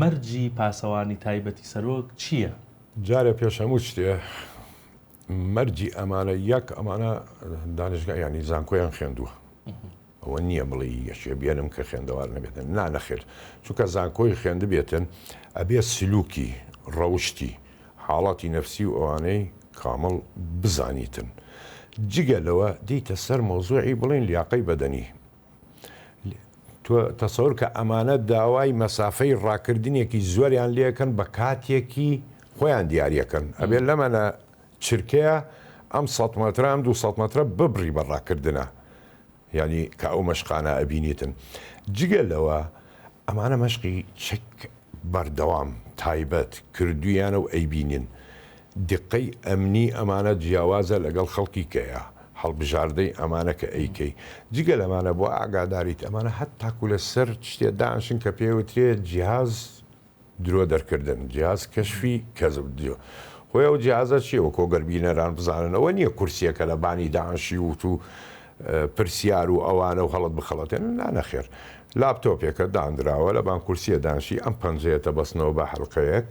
مەرجی پاسەوانی تایبەتی سەرۆک چییە؟ جارێ پێش هەموو شتێ مەرجی ئەمانە یەک ئەمانە دانشگا یانی زانکۆیان خوێندووە ئەوە نییە بڵێ یەکێ بێنم کە خوێندەوار نەبێتن نا نەخێر چونکە زانکۆی خوێندبێتن ئەبێ سلوکی ڕەوشتی حاڵەتی نەفسی و ئەوانەی کامڵ بزانیتن جگە لەوە دیتە سەر مەوزوعی بڵێن لیاقەی بەدەنی تۆ تەسەور کە ئەمانە داوای مەسافەی ڕاکردنێکی زۆریان لێکەن بە کاتێکی خۆیان دیاریەکەن ئەبێ لەمەە چرکەیە ئەم سەد مەترە ئەم 200 مەترە ببڕی بە ڕاکردنە یعنی کە ئەو مەشقانە ئەبینیتن جگە لەوە ئەمانە مەشقی چەک بەردەوام تایبەت کردویانە و ئەیبینن دیقەی ئەمنی ئەمانە جیاوازە لەگەڵ خەڵکی کەیە هەڵبژاردەی ئەمانە کە ئەیکەی جگە لەمانە بۆ ئاگاداریت ئەمانە هەتاکو لە سەر شتێ دانشن کە پێ وترێ جیهاز درۆ دەرکردن جیهاز کەشفی کەزب خۆی ئەو جیهازە چیە وەکۆ گەر بینەران بزانن ئەوە نییە کورسیەکە لە بانی دانشی وت و پرسیار و ئەوانە و هەڵت بخەڵەتێنن نا نەخێر لاپتۆپێکە دانراوە لە بان کورسیە دانشی ئەم پەنجەیە تەبەستنەوە بە حەلقەیەک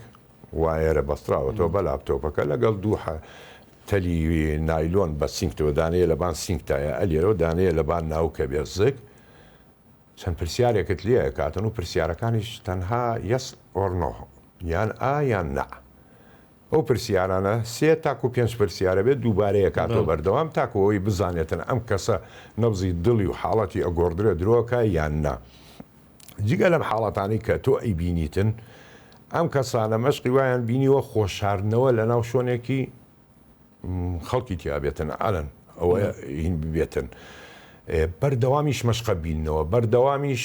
وایەرە بەستراوەتەوە بە لاپتۆپەکە لەگەڵ دوو تەلی نایلۆن بە سینگتەوە دانەیە لەبان سینگتایە ئەلێرەوە دانەیە لەبان ناوکە بێ زگ چەند پرسیارێکت لێ ئەکاتن و پرسیارەکانیش تەنها yes or no یان ئا یان نا ئەو پرسیارانە سێ تاکو پێنج پرسیارە بێت دووبارەی ئەکاتەوە بەردەوام تاکو ئەوەی بزانێتن ئەم کەسە نەبزی دڵی و حاڵەتی ئەگۆڕدرێ درۆکە یان نا. جگە لەم حاڵەتانەی کە تۆ ئەیبینیتن ئەم کەسانە مەشقی وایان بینیوە خۆشاردنەوە لە ناو شۆنێکی خەڵکی تیا بێتن ئالن ئەوە هین ببێتن بەردەوامیش مەشقە بینەوە بەردەوامیش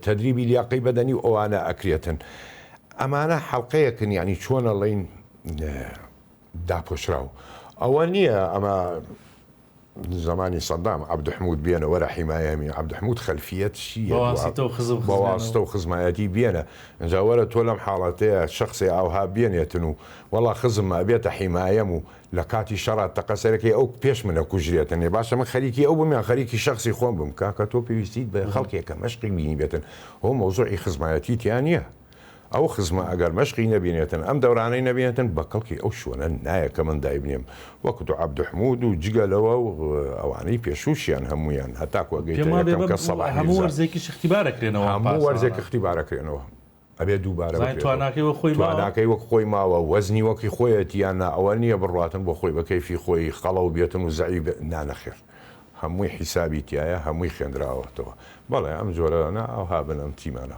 تدریبی لیاقەی بەدەنی و ئەوانە ئەکرێتن ئەمانە حەڵلقەیەکن یعنی چۆنە ڵین داپۆشراو ئەوە نییە ئەمە زەمانی سەدام عەبدحمود بێنە وەرە حیمایەمی عەبدحمود خەلفیەت چییە بە واسیتە و خزم بە واسطە و خزمایەتی بێنە ئینجا وەرە تۆ لەم حاڵەتەیە شەخسێ ئاوها بێنێتن و وەڵا خزممە ئەبێتە حیمایەم و لە کاتی شەڕا تەقە سەرەکەی ئەو پێش منە کوژرێتن ئێ باشە من خەریکی ئەو بم یان خەریکی شەخسی خۆم بم کاکە تۆ پێویستیت بە خەڵکێکە مەشقی بینیبێتن هۆ مەوزوعی خزمایەتی تیا نییە. ئەو خزمە ئەگەر مەشقی نەبینێتن ئەم دەورانەی نەبینێتن بە کەڵکی ئەو شوێنە نایە کە من دایبنێم وەک تو عەبدحمود و جگە لەوە و ئەوانەی پێشووشیان هەموویان هەتاکو ئەگەیتە پێم وابێ یەکەم بە کەس سەڵاح هەموو میرزا وەرزێکیش اختیبار ئەکرێنەوە ئەم هەموو وەرزێک پاسەوانە. اختیبار ئەکرێنەوە ئەبێ دووبارە زانین بکرێتەوە تواناکەی وەک خۆی ماوە؟ تواناکەی وەک خۆی ماوە وەزنی وەکی خۆیەتی یان نا ئەوە نییە بڕواتن بۆ خۆی بە کەیفی خۆی قەڵەو بێتن و زەعیف بێت نا نەخێر هەمووی حیسابی تیایە هەمووی خوێندراوەتەوە بەڵێ ئەم جۆرە نا ئەوها بن ئەم تیمانە.